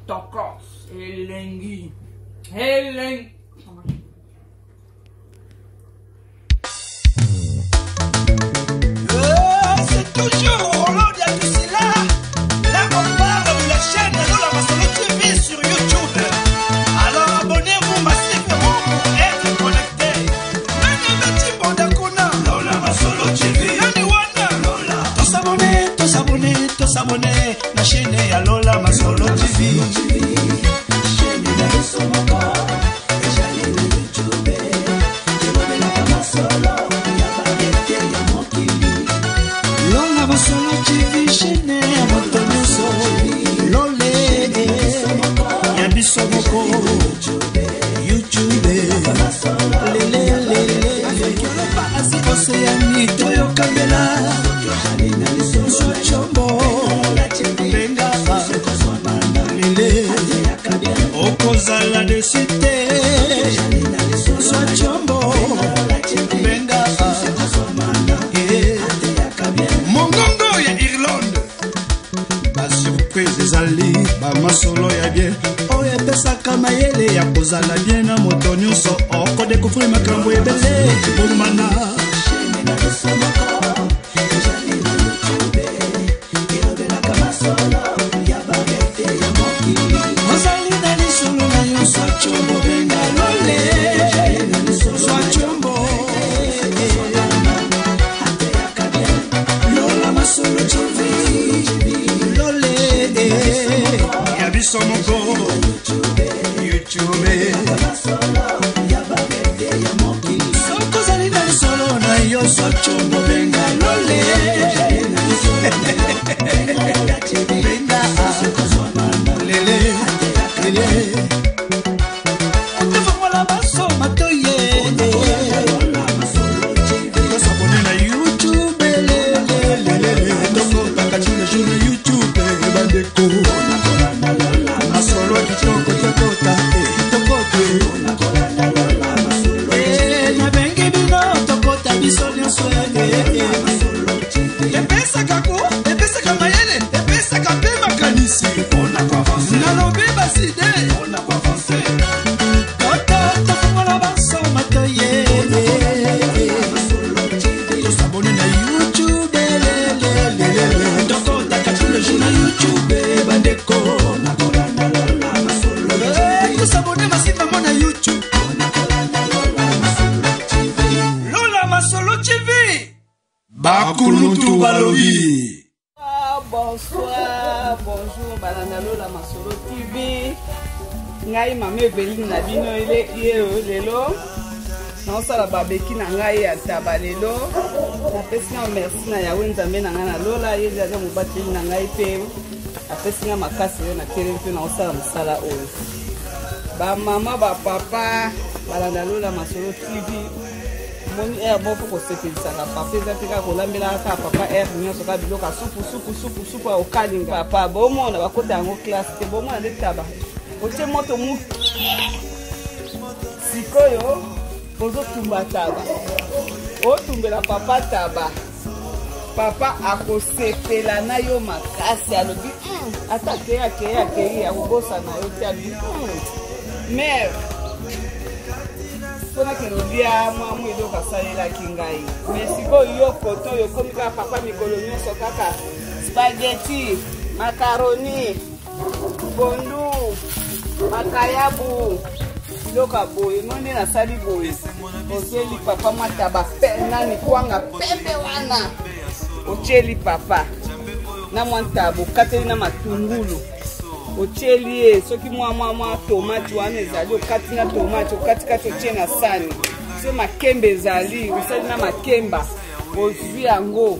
Tokos elengi elengi. C'est toujours Roland Diatusila. Là, on parle de la chaîne Lola Masolo TV sur YouTube. Alors abonnez-vous massivement pour être connecté. Nani Beti Bondakuna Lola Masolo TV. Nani Wana Lola. Tous abonnés, tous abonnés, tous abonnés. La chaîne ya Lola Masolo TV. Chaîne na biso moko ezali na YouTube, elobelaka masolo ya barete ya mokili. Lola Masolo TV, chaîne ya moto nyonso. Lole ya biso moko. YouTube. Lele lele. Yoloba Asie Océanie toyokambela. Sochombo benga lele okozala desu te. Sochombo benga. Eh. Mongongo ya Irlande, basurprise ezali bamasolo ya bien oyo epesaka mayele ya kozala bien na moto nyonso, okodécouvrir makambo ebele bomana. Chaîne na biso moko ezali na YouTube, elobelaka masolo ya barete ya mokili. Ozali na lisolo na yo, Swachombo benga lole Swachombo. Lola Masolo TV, lole ya biso moko YouTube. Soki ozali na lisolo na yo, Swachombo benga lole benga lele lele otefongola baso matoye. Tosabone na YouTube lelelelele, tokotaka tous les jours na YouTube bandeko, masolo ya kitoko tokota tokote. Nabengi bino tokota biso nyonso. Epesaka ko epesaka mayele, epesaka mpe makanisi. Nalobi baside kota tofungola baso matoye, tosabone na YouTube lelelelele, tokotaka tous les jours na YouTube bandeko. Tosabone massivement na YouTube Lola Masolo TV. Bakulutu balobi. Bonsoir, bonjour balanda Lola Masolo TV. Ngai mama Eveline na bino ye oyo lelo naosala babeki na ngai ya taba. Lelo napesi nga merci na Yawe Nzambe na ngai na lola, ye nde aza mobateli na ngai mpe apesi nga makasi oyo natelemi mpe naosala mosala oyo. Bamama, bapapa, balanda Lola Masolo TV, moni aire moko kosepelisaka papa eza te kaka kolambelaka kaka papa aire nyonso kaka biloko ya supu supu supu supu ya kokalinga. Papa bomona bakota yango classe te, bomona nde taba otie moto moke, sikoyo ozotumba taba, otumbela papa taba, papa akosepela na yo makasi. Alobi ata akei akei akei, akobosana yo te. Alobi mare mpona kende olia mwa mwa eloko asalelaki ngai. Mais sikoyo yo koto oyo okomi kaka papa mikolo nyonso kaka spaghetti, macaroni, pondu, makayabu, biloko ya boye. No nde nasali boye, otieli papa mwa taba pe nani kwanga pembe wana, otieli papa na mwa ntaba, okateli na matungulu, otieli ye soki mwa mwa mwa tomate wana ezali, okati na tomate, okatikati, otie na sani. So makemba ezali, osali na makemba, ozwi yango,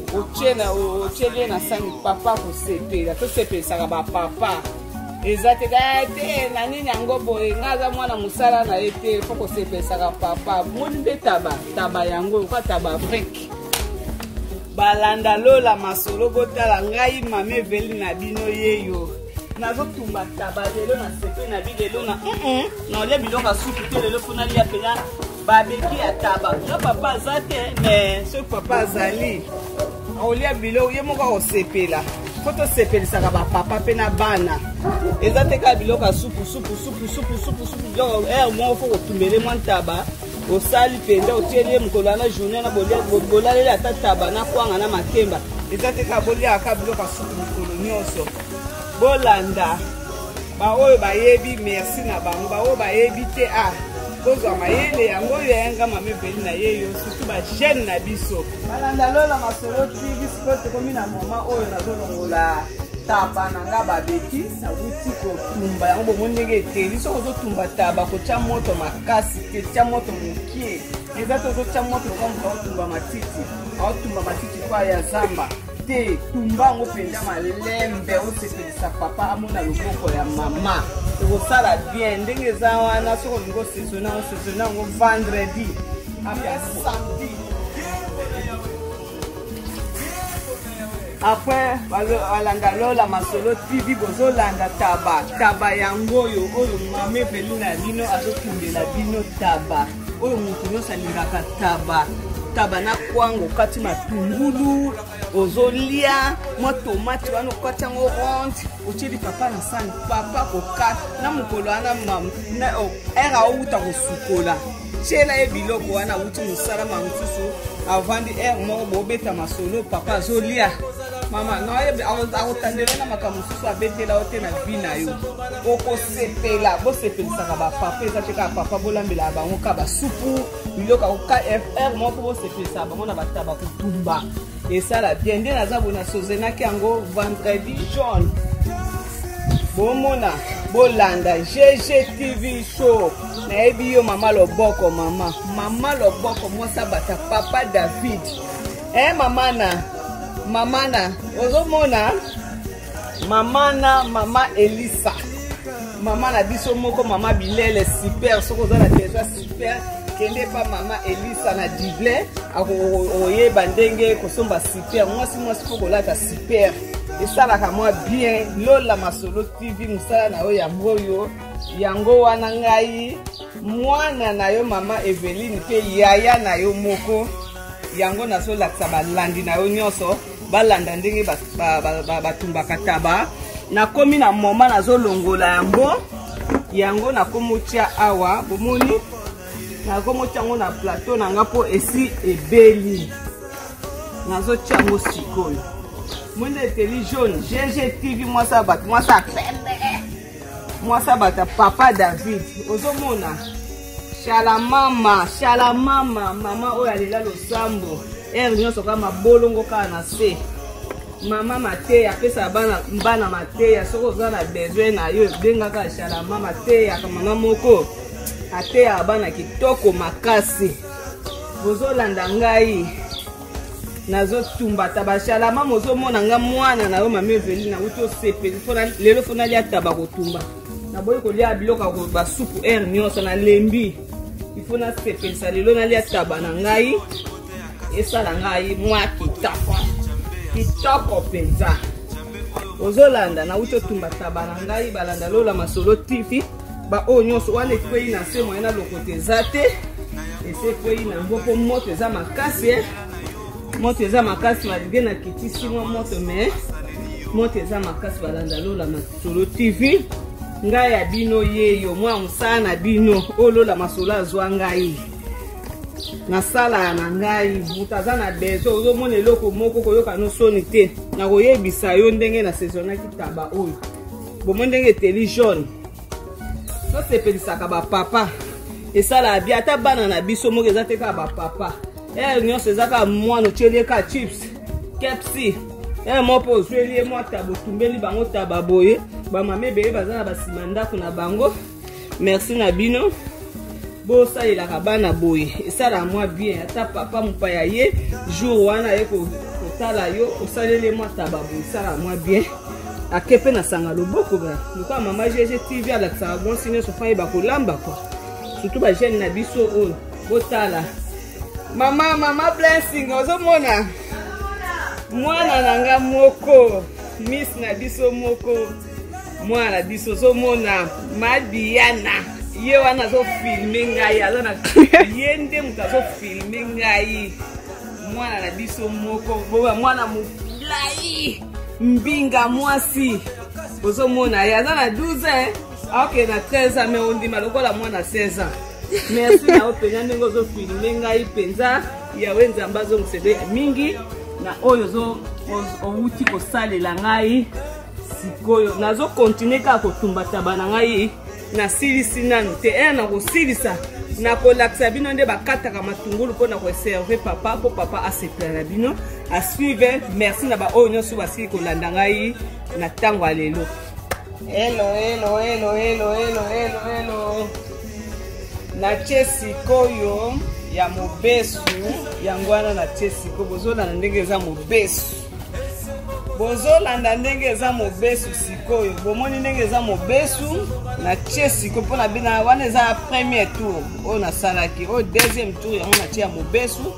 otieli ye na sani, papa kosepela. Tosepelisaka bapapa, eza te kaya te na nini yango boye, nga aza mwana mosala na ye te. Fo kosepelisaka papa. Moni nde taba taba yango oka taba Afrique. Balanda Lola Masolo, botala ngai mama Eveli na bino yeyo nazotumba taba lelo na sepe na bi lelo na naolia biloko ya supu te lelo, mpo nalia mpena babeki ya taba. Nga papa aza te, mais soki papa azali, akolia biloko ye moko, akosepela. Fo tosepelisaka bapapa mpe na bana. Eza te kaka biloko ya supu supu supu supu supu supu, biloko heure moko fo kotumbele mwa ntaba, osali mpenza otieli ye mokolo wana journée wana bolaleli ata taba na kwanga na makemba. Eza te kaka boliaka kaka biloko ya supu mikolo nyonso. Bolanda baoyo bayebi, merci na bango. Baoyo bayebi te, ah, kozwa mayele yango oyo yanga mama Eveli na ye yo, surtout bajeune na biso. Balanda Lola Masolo TV. Sikoyo tokomi na moma oyo nazolongola taba na nga babeti nawuti kotumba yango. Bomoni ndenge eteli. Soki ozotumba taba, kotya moto makasi te, tya moto mokie. Eza te ozotya moto lokola moto aotumba matiti, aotumba matiti kwa ya zamba te. Tumba yango mpenza malembe, osepelisa papa, amona loboko ya mama, ekosala bien ndenge eza wana. Soki olingi osaisonne yango, saisonne yango vendredi après samedi. Après balanda Lola Masolo TV, bozolanda taba taba yango oyo oyo mama Eveli na bino azotumbela bino taba oyo moto nyonso alingaka, taba taba na kwango, okati matungulu, ozolia mwa tomate wana, okati yango ronde, otieli papa na sani. Papa koka na mokolo wana ere aowuta kosukola, tiela ye biloko wana. Awuti mosala, ma mosusu avandi ere moko, bobeta masolo, papa azolia, mama akotandela na makambo mosusu abetela yo te na vi na yo, okosepela. Bosepelisaka bapapa. Eza te kaka papa bolambelaka bango ka basupu, biloko ka fr moko, bosepelisaka bango na bataba kotumba, esala bien. Nde naza boye, nasozenaki yango vendredi jaune. Bomona, bolanda GGTV Show. Nayebi yo mama loboko, mama mama loboko, mwasi abata papa David, eh, mama na mama na ozomona mama na mama Elisa, mama na biso moko, mama bilele super. Soki oza na besoin super, kende pa mama Elisa na Dublin, akoyeba ndenge kosomba super. Mwasi mwasi mpo kolata super esalaka mwa bien. Lola Masolo TV, mosala na yo yango oyo, yango wana. Ngai mwana na yo mama Eveline mpe yaya na yo moko, yango nazolakisa balandi na yo nyonso, balanda ndenge batumbaka taba. Nakomi na moma nazolongola yango, yango nakomotia awa. Bomoni, nakomotia yango na plateau na nga mpo esi ebeli. Nazotia yango sikoyo. Mwende eteli jaune. GG TV, mwasi ya bato, mwasi ya pembe, mwasi ya bato ya papa David. Ozomona shala mama, shala mama, mama oyo alela losambo ere nyonso, kaka mabolongo kaka na se. Mama mateya, apesaka bana, bana mateya. Soki oza na besoin na yo, ebengaka shala mama, ateyaka. Mama moko ateyaka bana kitoko makasi. Bozolanda ngai nazotumba taba. Shalama, ozomona nga mwana na yo mama Eveli, nauti osepeli lelo fo nalia taba kotumba. Naboyi kolia biloko ya basupu aire nyonso, nalembi. Ifo nasepelisa lelo, nalia taba na ngai, esala ngai mwa kitoko kitoko mpenza. Ozolanda, nauti otumba taba na ngai. Balanda Lola Masolo TV. Baoyo nyonso wana ekwei na se, moye na lokota eza te, esi ekwei na yango mpo moto eza makasi, eh. Moto eza makasi malgré nakitisi mwa moto, mais moto eza makasi. Balanda Lola Masolo TV. Ngai ya bino yeyo, mwa mosala na bino oyo Lola Masolo azwa ngai, nasala na ngai. Moto aza na besoin, ozomona eloko moko, koyoka no soni te. Nakoyebisa yo ndenge na saisonnaki taba oyo. Bomoi ndenge eteli jaune. Tosepelisaka bapapa, esalaka bien. Ata bana na biso moko, eza te kaka bapapa. Ere nyonso eza kaka mwana otyeli ye kaka chips, kepsi ere moko mpo ozweli ye mwa taba, otumbeli bango taba boye. Bamama ebele baza na basima ndako na bango, merci na bino. Bosalelaka bana boye, esalaka mwa bien. Ata papa mopaya ye jour wana ye kotala yo, osaleli ye mwa taba boye, esalaka mwa bien. Ake mpe na sanga loboko ba lokola mama GG TV alakisaka mwasi nyonso fa yeba kolamba kwa, surtout bajeune na biso oyo. Botala mama, mama Blessing, ozomona mwana na nga moko, miss na biso moko, mwana na biso. Ozomona Madiana, ye wana azofilme ngai, aza na ye nde moto azofilme ngai, mwana na biso moko, mwana molai. Mbinga mwasi bozomona ye aza na 12 ans akokende na 13 ans mais ondima lokola mwana 16 ans. Merci na yo mpenza ndenge ozofilme ngai mpenza. Yawe Nzambe azongisela ya mingi na oyo owuti kosalela ngai. Sikoyo nazokontinue kaka kotumba taba na ngai, nasilisi nanu te. Ere nakosilisa nakolakisa bino nde bakataka matungulu mpo na koserve papa, mpo papa asepela na bino. Asuive. Merci na baoyo nyonso basili kolanda ngai na ntango ya lelo. Hello, hello, hello, hello, hello, hello, hello. Natie sikoyo ya mobesu yango wana, natie sikoyo. Bozolanda ndenge eza mobesu, bozolanda ndenge eza mobesu. Sikoyo bomoni ndenge eza mobesu. Natie sikoyo mpona bino wana eza premier tour oyo nasalaki, oyo deuxième tour yango natie ya mobesu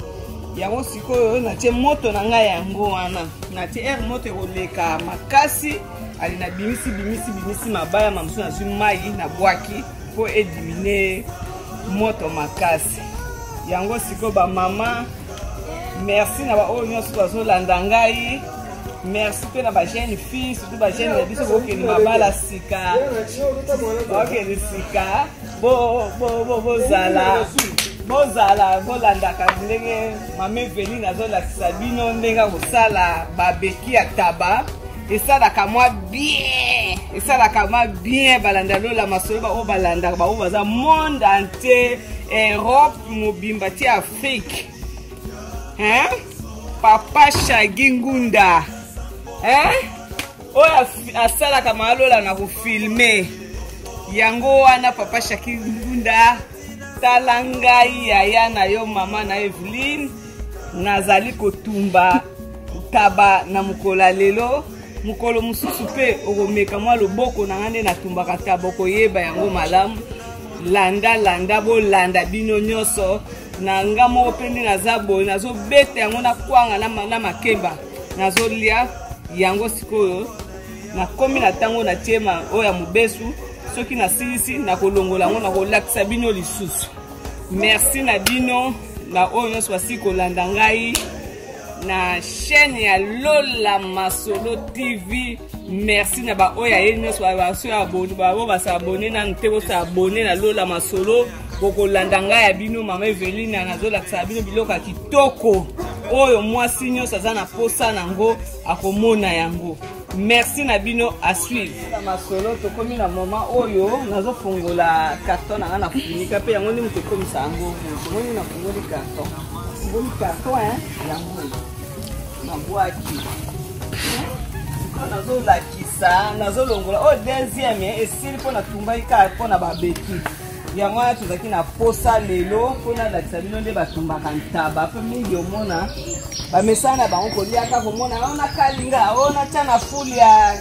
yango. Sikoyo natie moto na ngai yango wana, natie aire moto ekoleka makasi. Ali nabimisi bimisi bimisi mabaya mamosusu, nazwi mai nabwaki mpo edimine moto makasi yango. Sikoyo bamama, merci na baoyo nyonso bazolanda ngai. Merci mpe na bajeune fille, surtout bajeune na biso bokende mabala sika, bokende sika, bozala bozala bolandaka ndenge mama Eveline azolakisa bino ndenge akosala babeki ya taba. Esalaka mwa bien, esalaka mwa bien. Balanda Lola Masolo, baoyo balandaka, baoyo baza monde entier, Europe mobimba ti Afrique, hein? Papa Shagi Ngunda, hein? Oyo asalaka malola na kofilme yango wana. Papa Shaki Ngunda, tala ngai yaya na yo, mama na Eveline, nazali kotumba taba na mokolo ya lelo. Mokolo mosusu mpe okomeka mwa loboko na ngai nde natumbaka taba, okoyeba yango malamu. Landa, landa, bolanda bino nyonso na nga moko mpe nde naza boye, nazobeta yango na kwanga na makemba, nazolia yango. Sikoyo nakomi na ntango natie oyo ya mobesu. Soki nasilisi, nakolongola yango, nakolakisa bino lisusu. Merci na bino na oyo nyonso basili kolanda ngai na chaîne ya Lola Masolo TV. Merci na baoyo aye nyonso baoyo basabone nanu te, bosabone na Lola Masolo. Bokolanda ngai ya bino mama Evelina, nazolakisa bino biloko ya kitoko oyo mwasi nyonso aza na posa nango akomona yango. Merci na bino, à suivre na masolo. Tokomi na moment oyo nazofungola carton na ngai, nafunika mpe yango nde moto ekomisa yango. Omoni, nafungoli carton, nafungoli carton yango nabwaki. Sikoyo nazolakisa, nazolongola oyo deuxième esili mpo natumbaki kaka mpo na babeki yango wana. Tozalaki na posa lelo mpo nalakisa bino nde batumbaka ntaba, mpe mingi omona bamesana na bango koliaka, komona oyo nakalinga, oyo natya na fulu ya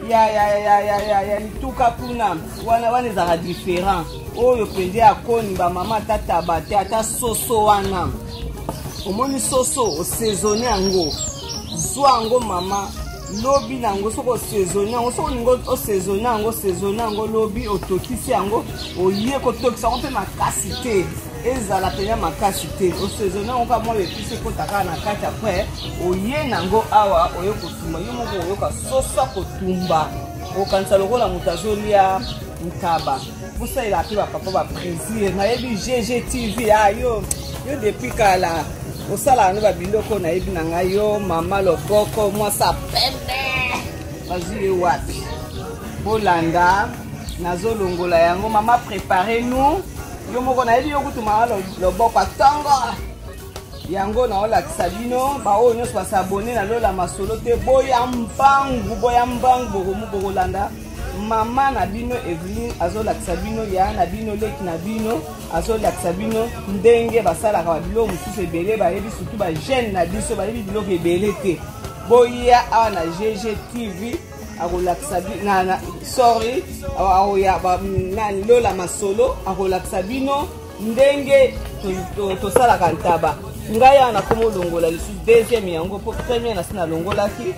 ya ya ya ya ya ya lituka kuna wana. Wana ezalaka différent. Oyo mpenza ya koni bamama, ata taba te, ata soso wana. Omoni soso, osaisonne yango, zwa yango mama, lobi na yango. Soki osaisonne yango, soki olingi osaisonne yango, saisonne yango lobi, otokisi yango, oye kotokisa yango mpe makasi te, ezala mpenza makasi te. Osaisonne yango kaka mwa episi ekota kaka na kati. Après oye nango awa, oye kotumba yo moko, oyoka soso kotumba, okanisa lokola moto azolia ntaba. Bosalela mpe bapapa baplaisir. Nayebi GGTV, ah, yo yo depuis kala osalaka no babiloko. Nayebi na ngai yo mama loboko mwasa pembe, bazwi ye wapi? Bolanda, nazolongola yango. Mama, prépare nous yo moko. Nayebi yo kutu mama loboko atongo yango. Naolakisa bino baoyo nyonso basabone na Lola Masolo te, boya mbangu, boya mbangu, bokomu bokolanda mama na bino Eveline azolakisa bino, ya na bino leki na bino azolakisa bino ndenge basalaka babiloko mosusu ebele. Bayebi surtout bajeune na biso bayebi biloko ebele te. Boya awa na GG TV, akolakisa na, sorry, akoya nani, Lola Masolo akolakisa bino ndenge tosalaka ntaba. Ngai awa nakoma olongola lisusu deuxième yango, mpo première nasi nalongolaki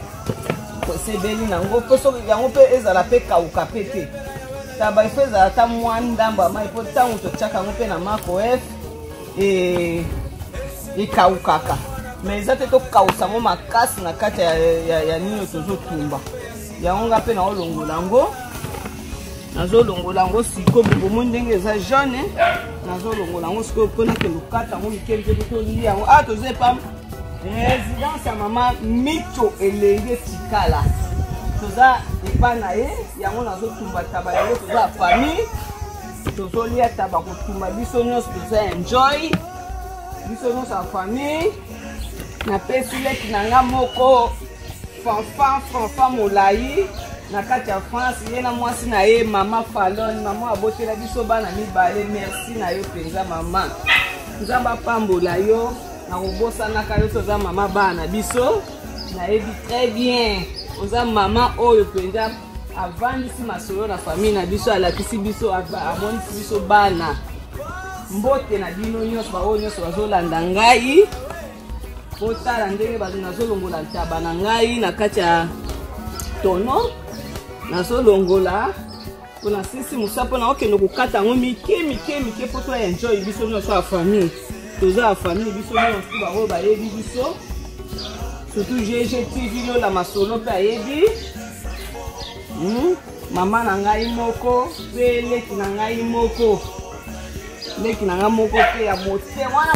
esebeli nango, mpo soki yango mpe ezala mpe kauka mpe te. Taba ifo ezala ata mwa ndambo ya mai, mpo ntango totiaka yango mpe na mako f ekaukaka. Mais eza te tokausa yango makasi na kati ya, ya, ya nini tozotumba yango. Nga mpe naolongola yango, nazolongola yango sikoyo. Bomoni ndenge eza jaune, nazolongola yango sikoyo mpo nakende kokata yango mike mike mpo tolia yango. Awa toza epa résidence ya mama Micho Elenge Tikala, toza epa na ye. Yango nazotumba taba yango, toza ya famille, tozolia taba kotumba biso nyonso, toza enjoy biso nyonso ya famille. Napesi leki na nga moko, Fanfan, Fanfan Molai na kati ya France, ye na mwasi na ye mama Falon, mama abotela biso bana mibale. Merci na yo mpenza mama, Nzambe apambola yo, nakobosanaka yo. Toza mama bana na biso, nayebi très bien oza mama oyo mpenza avandisi masolo na famille na biso, alakisi biso, amonisi biso bana. Mbote na bino nyonso, baoyo nyonso bazolanda ngai. Botala ndenge nazolongola ntaba na ngai na kati ya tono, nazolongola mpona sisi mosa, mpona okende kokata yango mike mike mike mpo to enjoy biso nyonso ya famille. Toza ya famille biso nyonso, baoyo bayebi biso, surtout GG TV Lola Masolo mpe ayebi. Mama na ngai moko mpe leki na ngai moko, leki na ngai moko mpe ya motema wana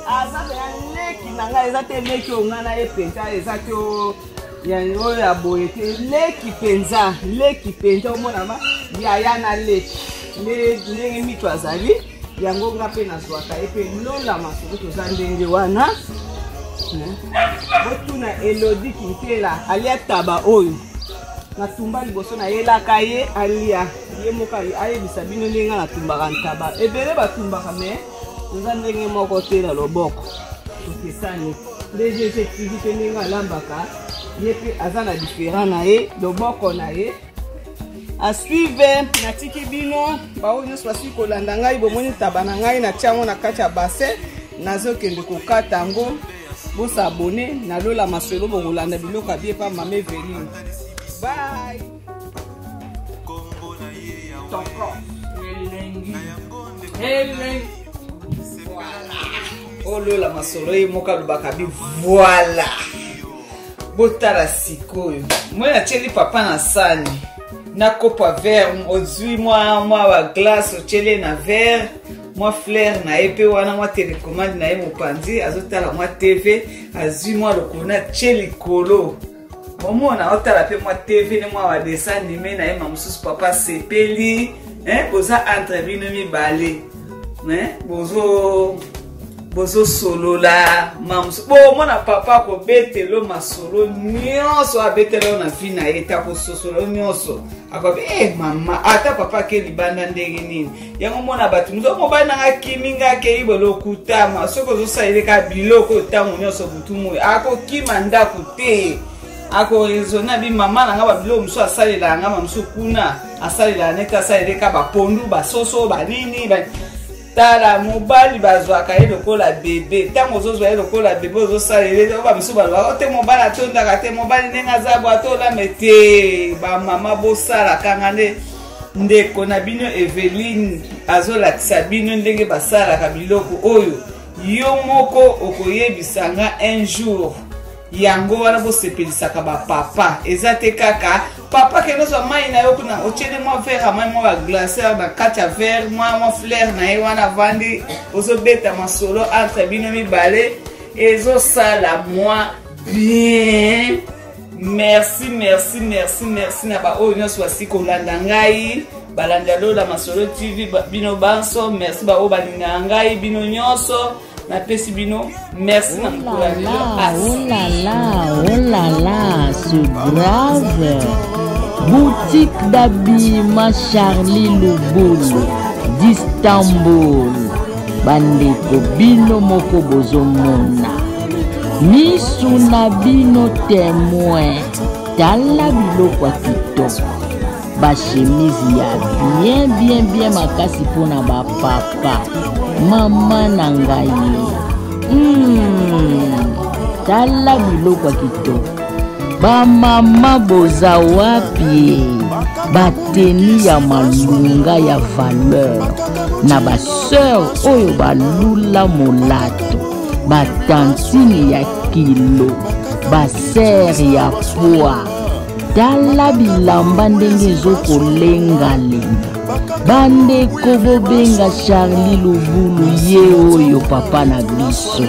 aza mpenza leki na ngai. Eza te leki oyo ngai na ye mpenza, eza te oyo ya boye te, leki mpenza, leki mpenza. Omonama yaya na leki ndenge mito azali yango, nga mpe nazwaka ye mpe Lola Masolo, toza ndenge wana. Botuna Elodi Kinkela, alia taba oyo natumba liboso, nayelaka ye alia, ye moko ayebisa bino ndenge nga natumbaka ntaba. Ebele batumbaka, mais toza ndenge moko te na loboko, tokesani. Nde GG TV mpe ndenge alambaka, ye mpe aza na différent na ye, loboko na ye. Asuive, natiki bino baoyo nyonso basili kolanda ngai. Bomoni taba na ngai, natia yango na kati ya bassin, nazokende kokata yango. Bosabone na Lola Masolo, bokolanda biloko ya bie pa mama Eveline. Bye. Toko elengi elengi. Olola Masolo ye moko alobaka bi. Voilà, botala sikoyo, moi natieli papa na sani na kopo ya verre, ozwi mwa baglace, otieli na verre, mwa fleur na ye mpe wana, mwa télécommande na ye mopanzi, azotala mwa TV, azwi mwa lokolo na tie likolo, omona otala mpe mwa TV ne mwa badessin animé na ye. Ma mosusu papa sepeli, boza entre bino mibale, bozo bozosolola. Mamosu bomona papa akobetelo masolo nyonso, abetelo na vie na ye, ta kososola nyonso, akobi e mama, ata papa ake libanda ndenge nini. Yango mona bato moto mobali nanga akimi nga, akei bolokutama. Soki ozosaleleka biloko ntango nyonso, butu moi, akokima ndako te, akoraisonne bi mama na nga babiloko mosusu asalelaka nga, mamosusu kuna asalelaka neti asaleleka bapondu, basoso, banini ba... Tala, mobali bazwaka ye lokola bebe. Ntango ozozwa ye lokola bebe, ozosalela oyo bamosusu balobaka te, mobali atondaka te, mobali ndenge aza bo atolame te. Bamama bosalaka nga nde ndeko na bino Eveline azolakisa bino ndenge basalaka biloko oyo. Yo moko okoyebisa nga un jour. Yango wana bosepelisaka bapapa. Eza te kaka papa kende ozwa mai na yo kuna, otieli mwa verre ya mai, mwa baglacer na kati ya verre, mwa fleur na ye wana, avandi, ozobeta masolo entre bino mibale, ezosala mwa bien. Merci, merci, merci, merci na baoyo nyonso basi kolanda ngai, balanda Lola Masolo TV, bino banso merci. Baoyo balingaka ngai, bino nyonso napesi bino merci na mokolo ya lelo. Oh là là, oh là là, c'est grave. Boutique d'habillement Charlie Lubulu d'Istanbul. Bandeko, bino moko bozomona, misu na bino témoin. Tala biloko ya kitoko, bachemise ya bien bien bien makasi mpona bapapa, mama na ngai. Tala biloko ya kitoko. Bamama boza wapi? Bateni ya malunga ya valeur na basœur oyo balula molato. Batantine ya kilo, basere ya pwa. Tala bilamba ndenge ezokolengalenga. Bandeko bobenga Charlie Lubulu, ye oyo papa na biso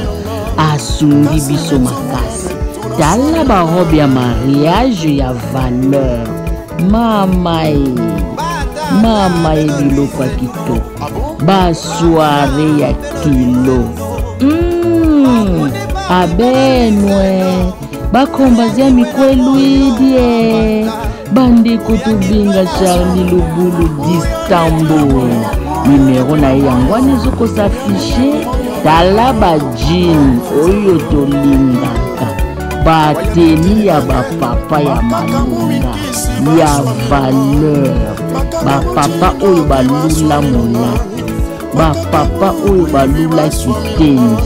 asungi biso makasi. Tala barobe ya mariage ya valeur. Mama e, mama e, biloko ya kitoko, basoire ya kilo. Abenwe bakombazi ya mikwelwidie. Bandeko tobenga Charlie Lubulu d'Istanbul, nimero na ye yango wana ezokosafishe. Tala bajine oyo tolingaka, bateni ya bapapa ya malonga ya valeur, bapapa oyo balula molato, bapapa oyo balula kitendi.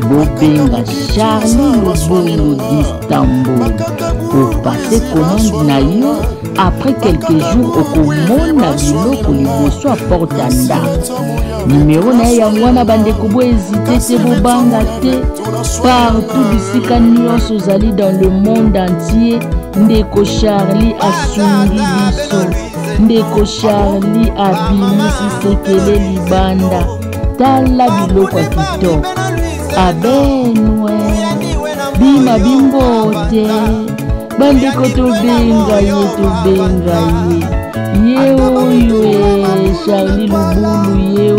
Bobenga Charlie Lubulu d'Istanbul, opase commande na yo, après quelques jours okomona biloko liboso ya porte ya ndako. Nimero na ye yango wana. Bandeko, bohésite te, bobanga te. Partout, bisika nyonso ozali dans le monde entier, ndeko Charlie asungi biso. Ndeko Charlie abimisi sekele libanda. Tala biloko ya kitoko. Abenwe bima bimbote. Bandeko, tobenga ye, tobenga ye, ye oyo e Charlie Lubulu, ye.